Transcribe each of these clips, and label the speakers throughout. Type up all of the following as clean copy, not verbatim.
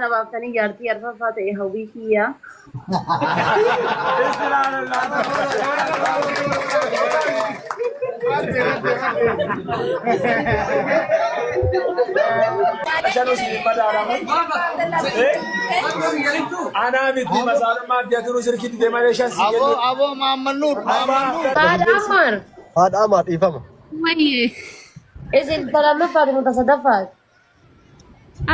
Speaker 1: na baaftanii jaartii arfaffaa ta'e hawwii kiyya.
Speaker 2: Anaa miti masaalummaa fi aturuu sirkiitti deemalee shan si
Speaker 3: Aboo
Speaker 2: kennu.
Speaker 3: aboo Maamman Nuur Maamman Nuur.
Speaker 1: Haadha Ammaar.
Speaker 4: Haadha Amaar dhiifama.
Speaker 5: Wayye.
Speaker 1: Isin ta lammaffaati moo ta sadaffaati?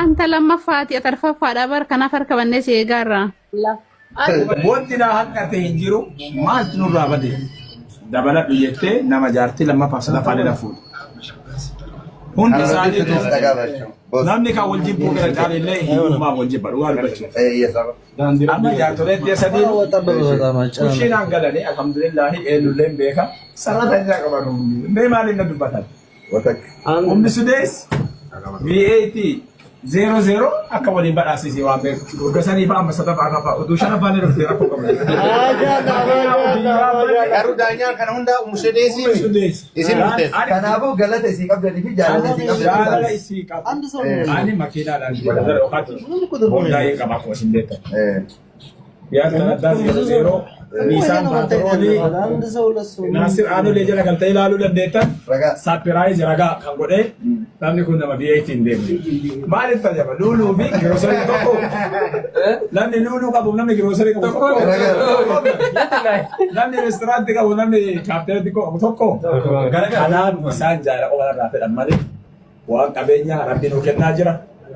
Speaker 5: Anta lammaffaati ati arfaffaadha bar kanaaf harka bannee si eegaarra.
Speaker 1: La. Ati
Speaker 2: Wanti naa hanqate hin jiru maaltu nurraa bade dabaladhu jettee nama jaartii lammaffaaf sadaffaa ni fuudhu. Hundi isaaniitu namni kan wal jibbuu gara caalillee hiyyummaa wal jibba dhugaa dubbachuuf. Amma jaartoleen biyya sadii kushiinaan galanii alhamdulillaahi eenyulleen beeka sarara qaban mee maaliin na dubbatan. Ummi Sudees VAT 00 akka waliin badhaasise waan beeku. Wagga sanii fa'a amma sadaffaa kafa utuu shanaffaan ni dhufte rakkoo qabna.
Speaker 3: Garuu daanyaan kana hundaa Umusedeesii
Speaker 2: Ummi Sudees.
Speaker 3: isin murteessa.
Speaker 4: Kanaafuu galata isii qabdanii fi jaalala isii qabdanii
Speaker 2: Jaalala isii qabu. Ani makiinaadhaan godhata yookaan Hondaayee qaba akkuma isin beektan. Yaadtan addaa 00 Niisaan paatroolii Naasir Aanolee jala galtee ilaaluu dandeettan.
Speaker 4: Ragaa.
Speaker 2: Sapiraayiz ragaa kan godhee namni kun nama biyya ittiin deemu. Maaliif tajaajilu? Luuluu fi giroosarii tokko. Namni luuluu qabu namni giroosarii qabu tokko. Namni reesturaantii qabu namni kaafteerii qabu tokko. Gara kanaaf isaan jaalala qofa irraa fedhan malee waan qabeenya rabbi nuu kennaa jira.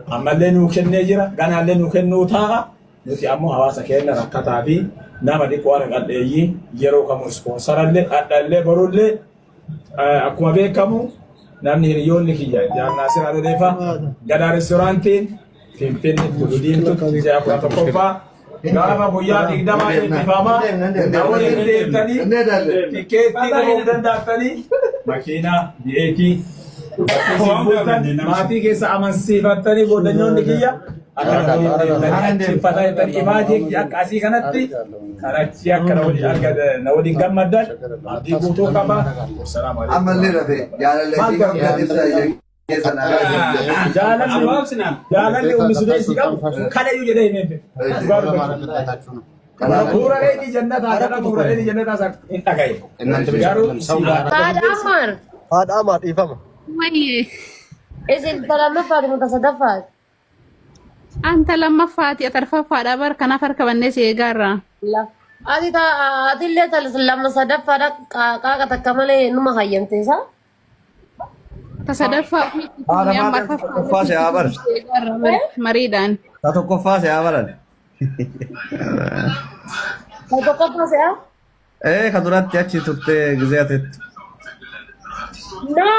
Speaker 2: Ammallee nuu kennee jira. Ganaallee nuu kennuu taa'a. Nuti ammoo hawaasa keenya rakkataa fi nama dhiqoo harka qalleeyyii yeroo kamuu ispoonsarallee dhadhallee borullee akkuma beekamu namni hiriyoonni kiyya Jaal Naasir Adoleefaa Gadaa reesturaantiin Finfinnee Tullu Diimtuutti ji'a 11ffaa gaafa guyyaa 20 eebbifamaa namoonni deemtanii tikeettii bahuu danda'attanii makiinaa VAT maatii keessa amansiifattanii godhanyoonni kiyya akka achiifataa jirtan imaajii akka asii kanatti kan achii akka na waliin gammaddan abdii guutuu qaba. Wassalaamu alaikum.
Speaker 4: Ammallee rafe jaalala isii qabdan ibsaa ishee keessa naa.
Speaker 2: Jaalalli ummi sudeessi qabu kanayyuu jedhee himee dhugaa dubbachuu. Bu'uuraalee jannataa kana bu'uuraalee jannataa isa hin dhagaye. Garuu
Speaker 1: Haadha Ammaar.
Speaker 4: Haadha Amaar dhiifama.
Speaker 5: Wayye.
Speaker 1: Isin ta lammaffaati moo ta sadaffaati?
Speaker 5: Anta lammaffaati ati arfaffaadha bar kanaaf harka bannee si eegaarra.
Speaker 1: La. Ati ta atillee ta lama sadaffaadha qaaqa takka malee numa hayyamte isaa?
Speaker 5: Ta sadaffaa
Speaker 6: Haadha
Speaker 5: amma
Speaker 6: maal tokkoffaa si haa baran.
Speaker 5: eegaarra bar mariidhaan.
Speaker 6: Ta tokkoffaa si haa baran.
Speaker 1: Ta tokkoffaa se'a?
Speaker 6: Ee ka duratti achi turtee gizee atetti.
Speaker 1: No!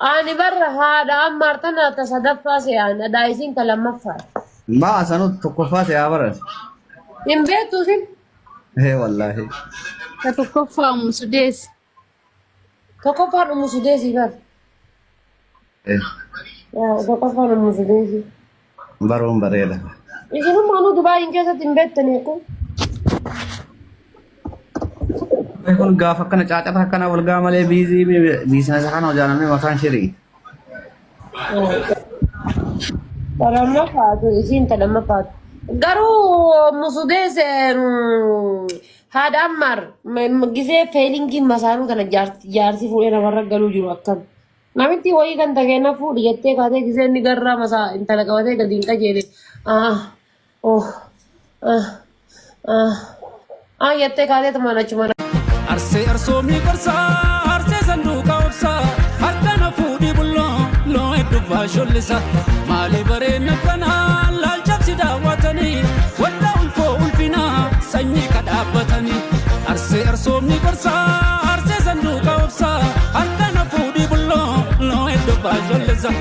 Speaker 1: Ani barra haadha Ammaar tana ta sadaffaa se'aan adhaa isiin ta lammaffaadha.
Speaker 6: Maa asanuu tokkoffaa si haa baran.
Speaker 1: Hin beektu isin?
Speaker 6: Ee wallaahi.
Speaker 5: Ta tokkoffaa Ummu Sudees.
Speaker 1: Tokkoffaan Ummu Sudeesii bar.
Speaker 6: Ee
Speaker 1: Tokkoffaan Ummu Sudeesii.
Speaker 6: Baruun bareeda.
Speaker 1: Isinummaanuu Dubaayin keessatti hin beektanii kun.
Speaker 6: Kun gaafa akkana caacata akkana wal gaa malee biizii biizinasa kana hojjaannee mataan shirii.
Speaker 1: Ta lammaffaatu isiin ta lammaffaatu. Garuu Ummu Sudees haadha Ammaar gisee feelingiin masaanuu tana jaarsi fuudhee namarra galuu jiru akkam. Namitti wayii kan ta'e na fuudhi jettee kaatee gisee inni garraa masaa intala qabatee gadi hin qajeele. Ah, oh, ah, ah, ah jettee kaatee tumaan achuma.
Speaker 7: Arsee arsoomni gorsaa arsee sanduuqa obsaa harka na fuudhii bulloo loo hedduu faashollisa maali bareedna kanaa laal cabsi daawwatanii waldaa ulfoo ulfinaa sanyii kadhaabbatanii arsee arsoomni gorsaa arsee sanduuqa obsaa harka na fuudhii bulloo loo hedduu faashollisa.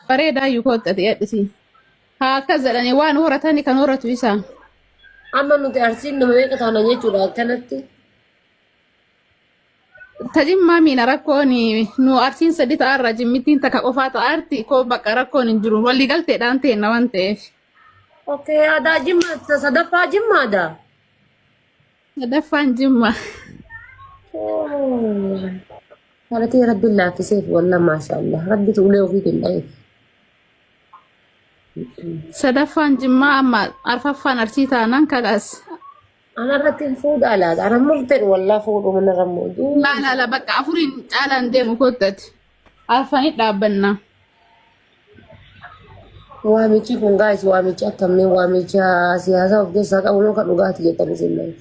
Speaker 5: Bareedaa iyyuu koottati dhiyaadhisi. Haa akkas jedhanii waan horatani kan horatu isaa.
Speaker 1: Amma nuti Arsiin nama meeqa taana jechuudha akkanatti.
Speaker 5: Tajimmaa miina rakkoon nu Arsiin sadi ta'arra Jimmittiin takka qofaa ta'arti koo bakka rakkoon hin jiru walii galteedhaan teenna waan ta'eef.
Speaker 1: Okay, aadaa Jimmaa sadaffaa Jimmaadha.
Speaker 5: Sadaffaan Jimma.
Speaker 1: Haalatii rabbiin laaffiseef wallah maashaallah rabbitu ulee ofiitiin dha'eef.
Speaker 5: Sadaffaan Jimmaa amma arfaffaan Arsii taanaan kalaas.
Speaker 1: Ana irratti hin fuudhaa laata? Ana murteedhu wallah fuudhu mana irra mootu.
Speaker 5: Laa laa laa bakka afuriin caalaan deemu koottati. Arfanii dhaabbanna.
Speaker 1: Waamichi kun gaayis waamichi akkamii waamicha siyaasaa of keessaa qabu moo kan dhugaati jettan isin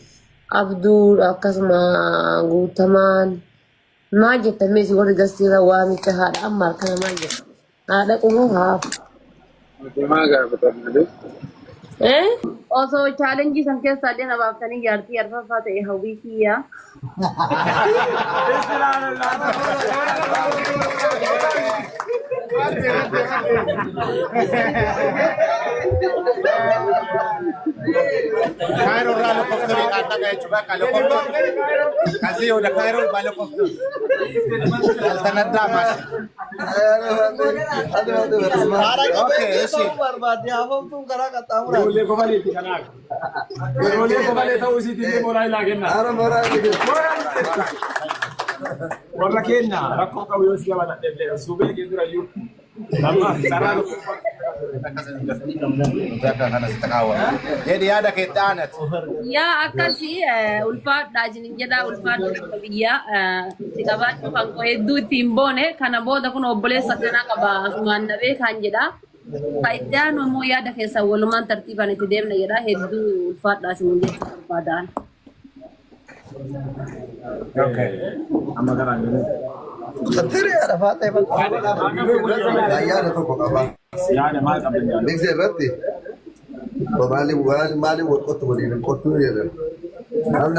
Speaker 1: Abduun akkasuma guutamaan maal jettan mee isin warri gastiirra waamicha haadha amma kana maal jettan? Haadha qumoo haa.
Speaker 8: Maa gaafatan malee.
Speaker 1: Eh?
Speaker 9: Osoo chaalenjii san keessaa illee na baaftanii jaartii arfaffaa ta'e hawwii kiyya.
Speaker 3: Kaayiroo irraa lakkooftuun dhaqa jechuudha. Bakka lakkooftuun. Kasii yoo kaayiroo irraa lakkooftuun. Altanaddaa maas. Okay, eshi.
Speaker 2: Ijoollee kofaleeti kanaaf. Ijoollee kofalee ta'uu isiitiin illee moraa ilaa kenna. Warra keenya rakkoo qabu yoo si gabaadha illee suuqii kee dura iyyuu. Lama carraa
Speaker 3: Jedhi yaada kee itti aanati.
Speaker 9: Yaa akkasii ulfaadhaa isinin jedhaa ulfaadhu bakka biyyaa si qabaachuu kan koo hedduu ittiin boone kana booda kun obboleessa akkanaa qaba asumaan na beekaan jedha. Ka itti aanu immoo yaada keessan walumaan tartiibaan itti deemna jedha hedduu ulfaadhaa isinin jechuu barbaadaan.
Speaker 2: Okay. Amma kanaan jedhu.
Speaker 4: Yaada tokko qaba.
Speaker 2: Yaada maal qabdan yaada?
Speaker 4: Beeksisa irratti maaliin maaliin wal qottu waliin hin qottuu jedhan. Namni